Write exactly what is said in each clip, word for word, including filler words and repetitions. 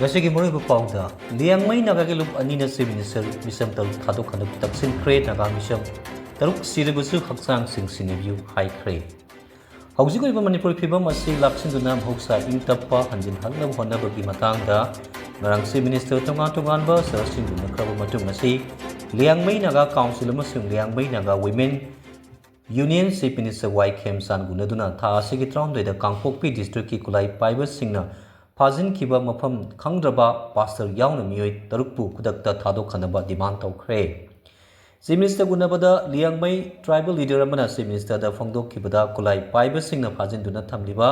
ꯉꯁꯤꯒꯤ ꯃꯔꯨꯑꯣꯏꯕ ꯄꯥꯎꯗ, ꯂꯤꯌꯥꯡꯃꯩ ꯅꯥꯒꯥꯒꯤ ꯂꯨꯞ ꯑꯅꯤꯅ ꯆꯤꯐ ꯃꯤꯅꯤꯁꯇꯔ ꯃꯤꯁꯝ ꯇꯔꯨꯛ ꯊꯥꯗꯣꯛꯈꯟꯗꯣꯛ ꯇꯛꯁꯤꯟꯈ꯭ꯔꯦ꯫ ꯅꯥꯒꯥ ꯃꯤꯁꯝ ꯇꯔꯨꯛ ꯁꯤꯔꯕꯁꯨ ꯍꯛꯆꯥꯡꯁꯤꯡ ꯁꯤꯟꯅꯕꯤꯌꯨ ꯍꯥꯏꯈ꯭ꯔꯦ꯫ ꯍꯧꯖꯤꯛ ꯑꯣꯏꯕ ꯃꯅꯤꯄꯨꯔ ꯐꯤꯕꯝ ꯑꯁꯤ ꯂꯥꯛꯁꯤꯟꯗꯨꯅ ꯃꯍꯧꯁꯥ ꯏꯪ ꯇꯞꯄ ꯍꯟꯖꯤꯟꯍꯟꯅꯕ ꯍꯣꯠꯅꯕꯒꯤ ꯃꯇꯥꯡꯗ ꯉꯔꯥꯡ ꯆꯤꯐ ꯃꯤꯅꯤꯁꯇꯔ ꯇꯣꯉꯥꯟ ꯇꯣꯉꯥꯟꯕ ꯁꯍꯔꯁꯤꯡ ꯎꯅꯈ꯭ꯔꯕ ꯃꯇꯨꯡ ꯑꯁꯤ ꯂꯤꯌꯥꯡꯃꯩ ꯅꯥꯒꯥ ꯀꯥꯎꯟꯁꯤꯜ ꯑꯃꯁꯨꯡ Liangmai Naga women union chief minister Y Khemchand ꯎꯅꯗꯨꯅ ꯊꯥ ꯑꯁꯤꯒꯤ ꯇꯔꯥꯍꯨꯝꯗꯣꯏꯗ ꯀꯥꯡꯄꯣꯛꯄꯤ ꯗꯤꯁꯇ꯭ꯔꯤꯛꯀꯤ ꯈꯨꯠꯂꯥꯏ ꯄꯥꯏꯕꯁꯤꯡꯅ ꯐꯥꯖꯤꯟꯈꯤꯕ ꯃꯐꯝ ꯈꯪꯗ꯭ꯔꯕ ꯄꯥꯁꯇꯔ ꯌꯥꯎꯅ ꯃꯤꯑꯣꯏ ꯇꯔꯨꯛꯄꯨ ꯈꯨꯗꯛꯇ ꯊꯥꯗꯣꯛꯍꯟꯅꯕ ꯗꯤꯃꯥꯟ ꯇꯧꯈ꯭ꯔꯦ꯫ ꯆꯤꯐ ꯃꯤꯅꯤꯁꯇꯔ ꯎꯅꯕꯗ ꯂꯤꯌꯥꯡꯃꯩ ꯇ꯭ꯔꯥꯏꯕꯦꯜ ꯂꯤꯗꯔ ꯑꯃꯅ ꯆꯤꯐ ꯃꯤꯅꯤꯁꯇꯔꯗ ꯐꯣꯡꯗꯣꯛꯈꯤꯕꯗ ꯈꯨꯠꯂꯥꯏ ꯄꯥꯏꯕꯁꯤꯡꯅ ꯐꯥꯖꯤꯟꯗꯨꯅ ꯊꯝꯂꯤꯕ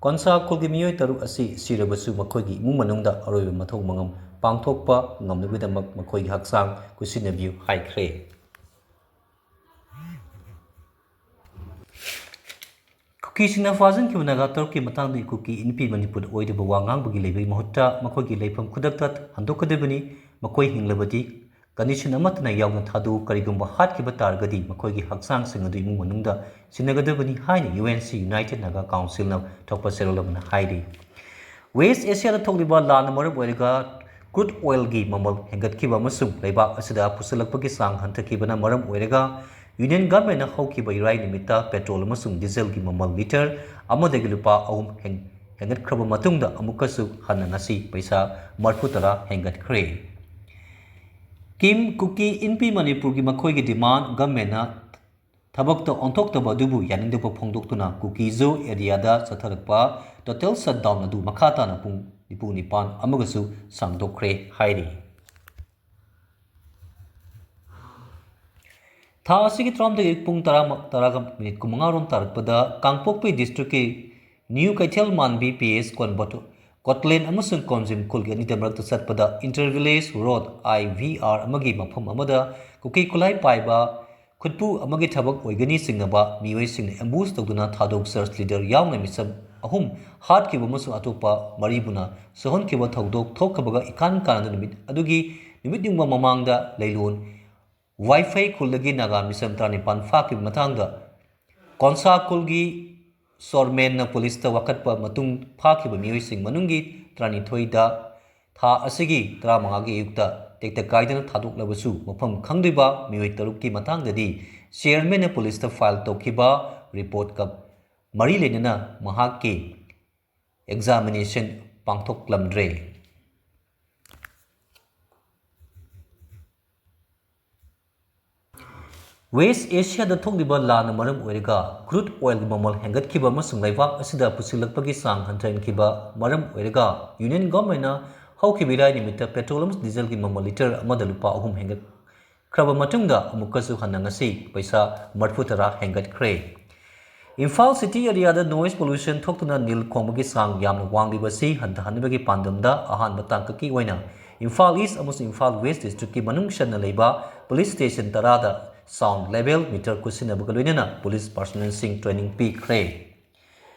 ꯀꯣꯟꯁꯥ ꯈꯨꯜꯒꯤ ꯃꯤꯑꯣꯏ ꯇꯔꯨꯛ ꯑꯁꯤ ꯁꯤꯔꯕꯁꯨ ꯃꯈꯣꯏꯒꯤ ꯏꯃꯨꯡ ꯃꯅꯨꯡꯗ ꯑꯔꯣꯏꯕ ꯃꯊꯧ ꯃꯉꯝ ꯄꯥꯡꯊꯣꯛꯄ ꯉꯝꯅꯕꯒꯤꯗꯃꯛ ꯃꯈꯣꯏꯒꯤ ꯍꯛꯆꯥꯡ ꯀꯨꯠꯁꯤꯟꯅꯕꯤꯌꯨ ꯍꯥꯏꯈ꯭ꯔꯦ꯫ ꯀꯨꯀꯤꯁꯤꯡꯅ ꯐꯥꯖꯤꯟꯈꯤꯕ ꯅꯥꯒꯥ ꯇꯔꯨꯛꯀꯤ ꯃꯇꯥꯡꯗ ꯀꯨꯀꯤ ꯏꯟꯄꯤ ꯃꯅꯤꯄꯨꯔꯗ ꯑꯣꯏꯗꯕ ꯋꯥ ꯉꯥꯡꯕꯒꯤ ꯂꯩꯕꯒꯤ ꯃꯍꯨꯠꯇ ꯃꯈꯣꯏꯒꯤ ꯂꯩꯐꯝ ꯈꯨꯗꯛꯇ ꯍꯟꯗꯣꯛꯀꯗꯕꯅꯤ꯫ ꯃꯈꯣꯏ ꯍꯤꯡꯂꯕꯗꯤ ꯀꯟꯗꯤꯁꯟ ꯑꯃꯠꯇꯅ ꯌꯥꯎꯅ ꯊꯥꯗꯣꯛꯎ꯫ ꯀꯔꯤꯒꯨꯝꯕ ꯍꯥꯠꯈꯤꯕ ꯇꯥꯔꯒꯗꯤ ꯃꯈꯣꯏꯒꯤ ꯍꯛꯆꯥꯡꯁꯤꯡ ꯑꯗꯨ ꯏꯃꯨꯡ ꯃꯅꯨꯡꯗ ꯁꯤꯟꯅꯒꯗꯕꯅꯤ ꯍꯥꯏꯅ U N C United Naga ꯀꯥꯎꯟꯁꯤꯜꯅ ꯊꯣꯛꯄ ꯆꯦꯔꯣꯜ ꯑꯃꯅ ꯍꯥꯏꯔꯤ꯫ ꯋꯦꯁ ꯑꯦꯁꯤꯌꯥꯗ ꯊꯣꯛꯂꯤꯕ ꯂꯥꯟꯅ ꯃꯔꯝ ꯑꯣꯏꯔꯒ ꯀ꯭ꯔꯨꯗ ꯑꯣꯏꯜꯒꯤ ꯃꯃꯜ ꯍꯦꯟꯒꯠꯈꯤꯕ ꯑꯃꯁꯨꯡ ꯂꯩꯕꯥꯛ ꯑꯁꯤꯗ ꯄꯨꯁꯤꯜꯂꯛꯄꯒꯤ ꯆꯥꯡ ꯍꯟꯊꯈꯤꯕꯅ ꯃꯔꯝ ꯑꯣꯏꯔꯒ ꯌꯨꯅꯤꯌꯟ ꯒꯚꯔꯟꯃꯦꯟꯠꯅ ꯍꯧꯈꯤꯕ ꯏꯔꯥꯏ ꯅꯨꯃꯤꯠꯇ ꯄꯦꯇ꯭ꯔꯣꯜ ꯑꯃꯁꯨꯡ ꯗꯤꯖꯜꯒꯤ ꯃꯃꯜ ꯂꯤꯇꯔ ꯑꯃꯗꯒꯤ ꯂꯨꯄꯥ ꯑꯍꯨꯝ ꯍꯦꯟ-, ꯍꯦꯟꯒꯠꯈ꯭ꯔꯕ ꯃꯇꯨꯡꯗ ꯑꯃꯨꯛꯀꯁꯨ ꯍꯟꯅ ꯉꯁꯤ ꯄꯩꯁꯥ ꯃꯔꯤꯐꯨ ꯇꯔꯥ ꯍꯦꯟꯒꯠꯈ꯭ꯔꯦ꯫ ꯀꯤꯝ ꯀꯨꯀꯤ ꯏꯟꯄꯤ ꯃꯅꯤꯄꯨꯔꯒꯤ ꯃꯈꯣꯏꯒꯤ ꯗꯤꯃꯥꯟ ꯒꯚꯔꯟꯃꯦꯟꯠꯅ ꯊꯕꯛꯇ ꯑꯣꯟꯊꯣꯛꯇꯕ ꯑꯗꯨꯕꯨ ꯌꯥꯅꯤꯡꯗꯕ ꯐꯣꯡꯗꯣꯛꯇꯨꯅ ꯀꯨꯀꯤꯖꯣ ꯑꯦꯔꯤꯌꯥꯗ ꯆꯠꯊꯔꯛꯄ ꯇꯣꯇꯦꯜ ꯁꯠꯗꯥꯎꯟ ꯑꯗꯨ ꯃꯈꯥ ꯇꯥꯅ ꯄꯨꯡ ꯅꯤꯐꯨ ꯅꯤꯄꯥꯟ ꯑꯃꯒꯁꯨ ꯁꯥꯡꯗꯣꯛꯈ꯭ꯔꯦ ꯍꯥꯏꯔꯤ꯫ ꯊꯥ ꯑꯁꯤꯒꯤ ꯇꯔꯥꯍꯨꯝꯗꯣꯏꯒꯤ ꯄꯨꯡ ꯇꯔꯥ, ꯇꯔꯥꯒ ꯃꯤꯅꯤꯠ ꯀꯨꯟꯃꯉꯥ ꯔꯣꯝ ꯇꯥꯔꯛꯄꯗ ꯀꯥꯡꯄꯣꯛꯄꯤ ꯗꯤꯁꯇ꯭ꯔꯤꯛꯀꯤ ꯅ꯭ꯌꯨ ꯀꯩꯊꯦꯜ ꯃꯥꯟꯕꯤ ꯄꯤ ꯑꯦꯁ ꯀꯣꯟꯕꯇꯨ ꯀꯣꯠꯂꯦꯟ ꯑꯃꯁꯨꯡ ꯀꯣꯝꯖꯤꯝ ꯈꯨꯜꯒꯤ ꯑꯅꯤꯗ ꯃꯔꯛꯇ ꯆꯠꯄꯗ ꯏꯟꯇꯔ ꯚꯤꯂꯦꯖ ꯔꯣꯗ, ꯑꯥꯏ ꯚꯤ ꯑꯥꯔ, ꯑꯃꯒꯤ ꯃꯐꯝ ꯑꯃꯗ ꯀꯨꯀꯤ ꯈꯨꯠꯂꯥꯏ ꯄꯥꯏꯕ ꯈꯨꯠꯄꯨ ꯑꯃꯒꯤ ꯊꯕꯛ ꯑꯣꯏꯒꯅꯤ ꯆꯤꯡꯅꯕ ꯃꯤꯑꯣꯏꯁꯤꯡꯅ ꯑꯦꯝꯕꯨꯁ ꯇꯧꯗꯨꯅ ꯊꯥꯗꯣꯛ ꯆꯔꯆ ꯂꯤꯗꯔ ꯌꯥꯎꯅ ꯃꯤꯆꯝ ꯑꯍꯨꯝ ꯍꯥꯠꯈꯤꯕ ꯑꯃꯁꯨꯡ ꯑꯇꯣꯞꯄ ꯃꯔꯤꯕꯨꯅ ꯁꯣꯛꯍꯟꯈꯤꯕ ꯊꯧꯗꯣꯛ ꯊꯣꯛꯈꯤꯕꯒ ꯏꯀꯥꯟ ꯀꯥꯟꯅꯗ ꯅꯨꯃꯤꯠ ꯑꯗꯨꯒꯤ ꯅꯨꯃꯤꯠ ꯌꯨꯡꯕ ꯃꯃꯥꯡꯗ ꯂꯩꯂꯣꯟ ꯋꯥꯏꯐꯩ ꯈꯨꯜꯗꯒꯤ ꯅꯥꯒꯥ ꯃꯤꯆꯝ ꯇꯔꯥꯅꯤꯄꯥꯟ ꯐꯥꯈꯤꯕ ꯃꯇꯥꯡꯗ ꯀꯣꯟꯁꯥ ꯈꯨꯜꯒꯤ ꯁꯣꯔꯃꯦꯟꯅ ꯄꯨꯂꯤꯁꯇ ꯋꯥꯀꯠꯄ ꯃꯇꯨꯡ ꯐꯥꯈꯤꯕ ꯃꯤꯑꯣꯏꯁꯤꯡ ꯃꯅꯨꯡꯒꯤ ꯇꯔꯥꯅꯤꯊꯣꯏꯗ ꯊꯥ ꯑꯁꯤꯒꯤ ꯇꯔꯥꯃꯉꯥꯒꯤ ꯑꯌꯨꯛꯇ ꯇꯦꯛꯇ ꯀꯥꯏꯗꯅ ꯊꯥꯗꯣꯛꯂꯕꯁꯨ, ꯃꯐꯝ ꯈꯪꯗ꯭ꯔꯤꯕ ꯃꯤꯑꯣꯏ ꯇꯔꯨꯛꯀꯤ ꯃꯇꯥꯡꯗꯗꯤ ꯆꯤꯌꯔꯃꯦꯟꯅ ꯄꯨꯂꯤꯁꯇ ꯐꯥꯏꯜ ꯇꯧꯈꯤꯕ ꯔꯤꯄꯣꯔꯠꯀ ꯃꯔꯤ ꯂꯩꯅꯅ ꯃꯍꯥꯛꯀꯤ ꯑꯦꯛꯖꯥꯃꯤꯅꯦꯁꯟ ꯄꯥꯡꯊꯣꯛꯂꯝꯗ꯭ꯔꯦ꯫ ꯋꯦꯁ ꯑꯦꯁꯤꯌꯥꯗ ꯊꯣꯛꯂꯤꯕ ꯂꯥꯟꯅ ꯃꯔꯝ ꯑꯣꯏꯔꯒ ꯀ꯭ꯔꯨꯗ ꯑꯣꯏꯜꯒꯤ ꯃꯃꯜ ꯍꯦꯟꯒꯠꯈꯤꯕ ꯑꯃꯁꯨꯡ ꯂꯩꯕꯥꯛ ꯑꯁꯤꯗ ꯄꯨꯁꯤꯜꯂꯛꯄꯒꯤ ꯆꯥꯡ ꯍꯟꯊꯍꯟꯈꯤꯕ ꯃꯔꯝ ꯑꯣꯏꯔꯒ ꯌꯨꯅꯤꯌꯟ ꯒꯣꯔꯃꯦꯟꯅ ꯍꯧꯈꯤꯕ ꯏꯔꯥꯏ ꯅꯨꯃꯤꯠꯇ ꯄꯦꯇ꯭ꯔꯣꯜ ꯑꯃꯁꯨꯡ ꯗꯤꯖꯜꯒꯤ ꯃꯃꯜ ꯂꯤꯇꯔ ꯑꯃꯗ ꯂꯨꯄꯥ ꯑꯍꯨꯝ ꯍꯦꯟꯒꯠꯈ꯭ꯔꯕ ꯃꯇꯨꯡꯗ ꯑꯃꯨꯛꯀꯁꯨ ꯍꯟꯅ ꯉꯁꯤ ꯄꯩꯁꯥ ꯃꯔꯤꯐꯨ ꯇꯔꯥ ꯍꯦꯟꯒꯠꯈ꯭ꯔꯦ꯫ ꯏꯝꯐꯥꯜ ꯁꯤꯇꯤ ꯑꯦꯔꯤꯌꯥꯗ ꯅꯣꯏꯁ ꯄꯣꯂꯨꯁꯟ ꯊꯣꯛꯇꯨꯅ ꯅꯤꯜ ꯈꯣꯡꯕꯒꯤ ꯆꯥꯡ ꯌꯥꯝꯅ ꯋꯥꯡꯂꯤꯕꯁꯤ ꯍꯟꯊꯍꯟꯅꯕꯒꯤ ꯄꯥꯟꯗꯝꯗ ꯑꯍꯥꯟꯕ ꯇꯥꯡꯀꯛꯀꯤ ꯑꯣꯏꯅ ꯏꯝꯐꯥꯜ ꯏꯁ ꯑꯃꯁꯨꯡ ꯏꯝꯐꯥꯜ ꯋꯦꯁ ꯗꯤꯁꯇ꯭ꯔꯤꯛꯀꯤ ꯃꯅꯨꯡ ꯆꯟꯅ ꯂꯩꯕ ꯄꯨꯂꯤꯁ ꯁ꯭ꯇꯦꯁꯟ ꯇꯔꯥꯗ ꯁꯥꯎꯟ ꯂꯦꯚꯦꯜ ꯃꯤꯇꯔ ꯈꯨꯠꯁꯤꯟꯅꯕꯒ ꯂꯣꯏꯅꯅ ꯄꯨꯂꯤꯁ ꯄꯥꯔꯁꯣꯅꯦꯜꯁꯤꯡ ꯇ꯭ꯔꯦꯅꯤꯡ ꯄꯤꯈ꯭ꯔꯦ꯫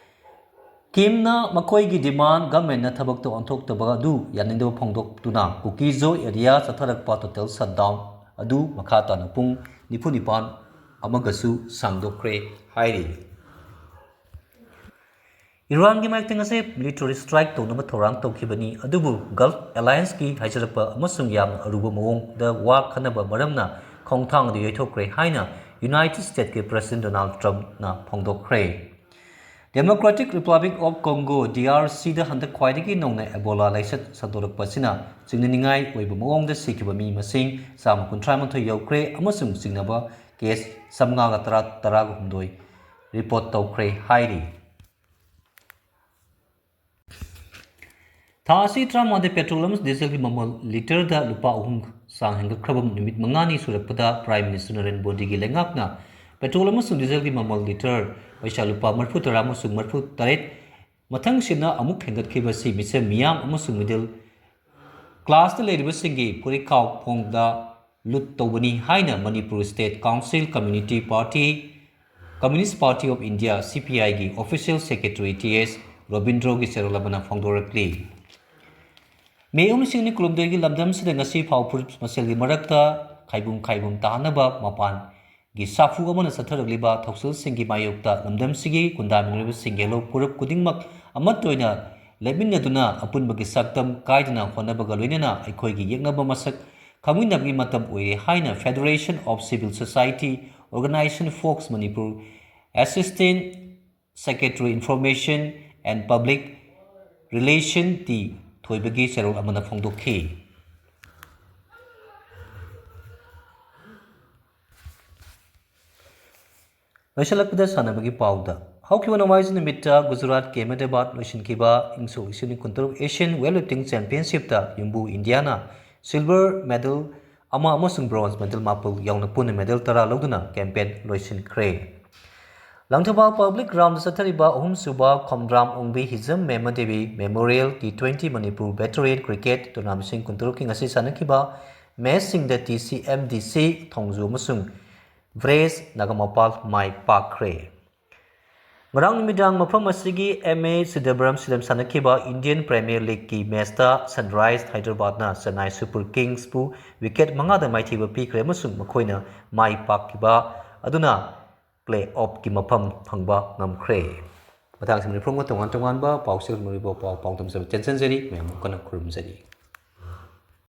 ꯀꯤꯝꯅ ꯃꯈꯣꯏꯒꯤ ꯗꯤꯃꯥꯟ ꯒꯚꯔꯟꯃꯦꯟꯠꯅ ꯊꯕꯛꯇ ꯑꯣꯟꯊꯣꯛꯇꯕ ꯑꯗꯨ ꯌꯥꯅꯤꯡꯗꯕ ꯐꯣꯡꯗꯣꯛꯇꯨꯅ ꯀꯨꯀꯤꯖꯣ ꯑꯦꯔꯤꯌꯥ ꯆꯠꯊꯔꯛꯄ ꯇꯣꯇꯦꯜ ꯁꯠꯗꯥꯎꯟ ꯑꯗꯨ ꯃꯈꯥ ꯇꯥꯅ ꯄꯨꯡ ꯅꯤꯐꯨ ꯅꯤꯄꯥꯟ ꯑꯃꯒꯁꯨ ꯁꯥꯡꯗꯣꯛꯈ꯭ꯔꯦ ꯍꯥꯏꯔꯤ꯫ ꯏꯔꯥꯟꯒꯤ ꯃꯥꯌꯣꯛꯇ ꯉꯁꯤ ꯃꯤꯂꯤꯇꯔꯤ ꯁ꯭ꯇ꯭ꯔꯥꯏꯛ ꯇꯧꯅꯕ ꯊꯧꯔꯥꯡ ꯇꯧꯈꯤꯕꯅꯤ, ꯑꯗꯨꯕꯨ ꯒꯜꯐ ꯑꯦꯂꯥꯌꯟꯁꯀꯤ ꯍꯥꯏꯖꯔꯛꯄ ꯑꯃꯁꯨꯡ ꯌꯥꯝꯅ ꯑꯔꯨꯕ ꯃꯑꯣꯡꯗ ꯋꯥ ꯈꯟꯅꯕ ꯃꯔꯝꯅ ꯈꯣꯡꯊꯥꯡ ꯑꯗꯨ ꯌꯩꯊꯣꯛꯈ꯭ꯔꯦ ꯍꯥꯏꯅ ꯌꯨꯅꯥꯏꯇꯦꯗ ꯁ꯭ꯇꯦꯠꯀꯤ ꯄ꯭ꯔꯦꯁꯤꯗꯦꯟꯠ ꯗꯣꯅꯥꯜꯗ ꯇ꯭ꯔꯝꯞꯅ ꯐꯣꯡꯗꯣꯛꯈ꯭ꯔꯦ꯫ Democratic republic of Congo, D R ꯁꯤꯗ ꯍꯟꯗꯛ ꯈ꯭ꯋꯥꯏꯗꯒꯤ ꯅꯧꯅ ꯑꯦꯕꯣꯂꯥ ꯂꯥꯏꯆꯠ ꯁꯟꯗꯣꯔꯛꯄ ꯑꯁꯤꯅ ꯆꯤꯡꯅꯅꯤꯡꯉꯥꯏ ꯑꯣꯏꯕ ꯃꯑꯣꯡꯗ ꯁꯤꯈꯤꯕ ꯃꯤ ꯃꯁꯤꯡ ꯆꯥꯝꯃ ꯀꯨꯟꯊ꯭ꯔꯥ ꯃꯥꯊꯣꯏ ꯌꯧꯈ꯭ꯔꯦ ꯑꯃꯁꯨꯡ ꯆꯤꯡꯅꯕ ꯀꯦꯁ ꯆꯥꯝꯃꯉꯥꯒ ꯇꯔꯥ, ꯇꯔꯥꯒ ꯍꯨꯝꯗꯣꯏ ꯔꯤꯄꯣꯔꯠ ꯇꯧꯈ꯭ꯔꯦ ꯍꯥꯏꯔꯤ꯫ ꯊꯥ ꯑꯁꯤ ꯇꯔꯥꯃꯉꯥꯗ ꯄꯦꯇ꯭ꯔꯣꯜ ꯑꯃꯁꯨꯡ ꯗꯤꯖꯜꯒꯤ ꯃꯃꯜ ꯂꯤꯇꯔꯗ ꯂꯨꯄꯥ ꯑꯍꯨꯝ ꯆꯥꯡ ꯍꯦꯟꯒꯠꯈ꯭ꯔꯕ ꯅꯨꯃꯤꯠ ꯃꯉꯥꯅꯤ ꯁꯨꯔꯛꯄꯗ ꯄ꯭ꯔꯥꯏꯝ ꯃꯤꯅꯤꯁꯇꯔ ꯅꯔꯦꯟꯗ꯭ꯔ ꯃꯣꯗꯤꯒꯤ ꯂꯩꯉꯥꯛꯅ ꯄꯦꯇ꯭ꯔꯣꯜ ꯑꯃꯁꯨꯡ ꯗꯤꯖꯜꯒꯤ ꯃꯃꯜ ꯂꯤꯇꯔ ꯄꯩꯁꯥ ꯂꯨꯄꯥ ꯃꯔꯤꯐꯨ ꯇꯔꯥ ꯑꯃꯁꯨꯡ ꯃꯔꯤꯐꯨ ꯇꯔꯦꯠ ꯃꯊꯪꯁꯤꯠꯅ ꯑꯃꯨꯛ ꯍꯦꯟꯒꯠꯈꯤꯕꯁꯤ ꯃꯤꯆꯝ ꯃꯤꯌꯥꯝ ꯑꯃꯁꯨꯡ ꯃꯤꯗꯜ ꯀ꯭ꯂꯥꯁꯇ ꯂꯩꯔꯤꯕꯁꯤꯡꯒꯤ ꯐꯨꯔꯤꯠꯈꯥꯎ ꯐꯣꯡꯗ ꯂꯨꯠ ꯇꯧꯕꯅꯤ ꯍꯥꯏꯅ Manipur state council community party, communist party of India, C P ꯑꯥꯏꯒꯤ ꯑꯣꯐꯤꯁꯤꯌꯦꯜ ꯁꯦꯀ꯭ꯔꯦꯇꯔꯤ ꯇꯤ ꯑꯦꯁ ꯔꯣꯕꯤꯟꯗ꯭ꯔꯣꯒꯤ ꯆꯦꯔꯣꯜ ꯑꯃꯅ ꯐꯣꯡꯗꯣꯔꯛꯂꯤ꯫ ꯃꯦ ꯑꯍꯨꯝ, ꯂꯤꯁꯤꯡ ꯑꯅꯤ ꯀꯨꯟꯍꯨꯝꯗꯣꯏꯒꯤ ꯂꯝꯗꯝꯁꯤꯗ ꯉꯁꯤ ꯐꯥꯎ ꯐꯨꯔꯨꯞ ꯃꯁꯦꯜꯒꯤ ꯃꯔꯛꯇ ꯈꯥꯏꯕꯨꯝ ꯈꯥꯏꯕꯨꯝ ꯇꯥꯅꯕ ꯃꯄꯥꯟꯒꯤ ꯁꯥꯐꯨ ꯑꯃꯅ ꯆꯠꯊꯔꯛꯂꯤꯕ ꯊꯧꯁꯤꯜꯁꯤꯡꯒꯤ ꯃꯥꯌꯣꯛꯇ ꯂꯝꯗꯝꯁꯤꯒꯤ ꯈꯨꯟꯗꯥꯃꯤꯟꯅꯔꯤꯕꯁꯤꯡꯒꯤ ꯍꯦꯜꯂꯣ ꯐꯨꯔꯨꯞ ꯈꯨꯗꯤꯡꯃꯛ ꯑꯃꯠꯇ ꯑꯣꯏꯅ ꯂꯦꯞꯃꯤꯟꯅꯗꯨꯅ ꯑꯄꯨꯟꯕꯒꯤ ꯁꯛꯇꯝ ꯀꯥꯏꯗꯅ ꯍꯣꯠꯅꯕꯒ ꯂꯣꯏꯅꯅ ꯑꯩꯈꯣꯏꯒꯤ ꯌꯦꯛꯅꯕ ꯃꯁꯛ ꯈꯪꯃꯤꯟꯅꯕꯒꯤ ꯃꯇꯝ ꯑꯣꯏꯔꯦ ꯍꯥꯏꯅ Federation of Civil Society Organization Fox Manipur Assistant Secretary Information and Public Relation T ꯊꯣꯏꯕꯒꯤ ꯆꯦꯔꯣꯜ ꯑꯃꯅ ꯐꯣꯡꯗꯣꯛꯈꯤ꯫ ꯂꯣꯏꯁꯤꯜꯂꯛꯄꯗ ꯁꯥꯟꯅꯕꯒꯤ ꯄꯥꯎꯗ, ꯍꯧꯈꯤꯕ ꯅꯣꯡꯃꯥꯏꯖꯤꯡ ꯅꯨꯃꯤꯠꯇ ꯒꯨꯖꯔꯥꯠꯀꯤ ꯑꯍꯃꯦꯗꯥꯕꯥꯗ ꯂꯣꯏꯁꯤꯟꯈꯤꯕ ꯏꯪ ꯁꯣꯛ ꯂꯤꯁꯤꯡ ꯀꯨꯟꯇꯔꯨꯛ Asian Weightlifting Championship ꯇ ꯌꯨꯝꯕꯨ ꯏꯟꯗꯤꯌꯥꯅ silver medal ꯑꯃ ꯑꯃꯁꯨꯡ bronze medal ꯃꯥꯄꯜ ꯌꯥꯎꯅ ꯄꯨꯟꯅ medal ꯇꯔꯥ ꯂꯧꯗꯨꯅ campaign ꯂꯣꯏꯁꯤꯟꯈ꯭ꯔꯦ꯫ ꯂꯪꯊꯕꯥꯜ Public Ground ꯗ ꯆꯠꯊꯔꯤꯕ ꯑꯍꯨꯝꯁꯨꯕ ꯈꯣꯝꯗ꯭ꯔꯥꯝ ꯑꯣꯡꯕꯤ ꯍꯤꯖꯝ ꯃꯦꯃꯗꯦꯕꯤ Memorial T twenty Manipur Veteran Cricket Tournament ꯂꯤꯁꯤꯡ ꯀꯨꯟꯇꯔꯨꯛꯀꯤ ꯉꯁꯤ ꯁꯥꯟꯅꯈꯤꯕ match ꯁꯤꯡꯗ T C M D C ꯊꯣꯡꯖꯨ ꯑꯃꯁꯨꯡ ꯚ꯭ꯔꯦꯁ ꯅꯥꯒꯥꯃꯄꯥꯜ ꯃꯥꯏ ꯄꯥꯛꯈ꯭ꯔꯦ꯫ ꯉꯔꯥꯡ ꯅꯨꯃꯤꯗꯥꯡ ꯃꯐꯝ ꯑꯁꯤꯒꯤ M A ꯆꯤꯗꯝꯕꯔꯝ Stadium ꯁꯥꯟꯅꯈꯤꯕ Indian Premier League ꯀꯤ match ꯇ Sunrise Hyderabad ꯅ Chennai Super Kings ꯄꯨ wicket ꯃꯉꯥꯗ ꯃꯥꯏꯊꯤꯕ ꯄꯤꯈ꯭ꯔꯦ ꯑꯃꯁꯨꯡ ꯃꯈꯣꯏꯅ ꯃꯥꯏ ꯄꯥꯛꯈꯤꯕ ꯑꯗꯨꯅ play off ꯀꯤ ꯃꯐꯝ ꯐꯪꯕ ꯉꯝꯈ꯭ꯔꯦ꯫ ꯃꯇꯥꯡꯁꯤꯗ ꯃꯤꯐꯝꯒ ꯇꯣꯉꯥꯟ ꯇꯣꯉꯥꯟꯕ ꯄꯥꯎ ꯆꯦꯜꯂꯛꯅꯔꯤꯕ ꯄꯥꯎ ꯄꯥꯎꯗꯝꯖꯕ ꯇꯦꯟꯁꯤꯟꯖꯔꯤ꯫ ꯃꯌꯥꯝꯕꯨ ꯀꯟꯅ ꯈꯨꯔꯨꯝꯖꯔꯤ꯫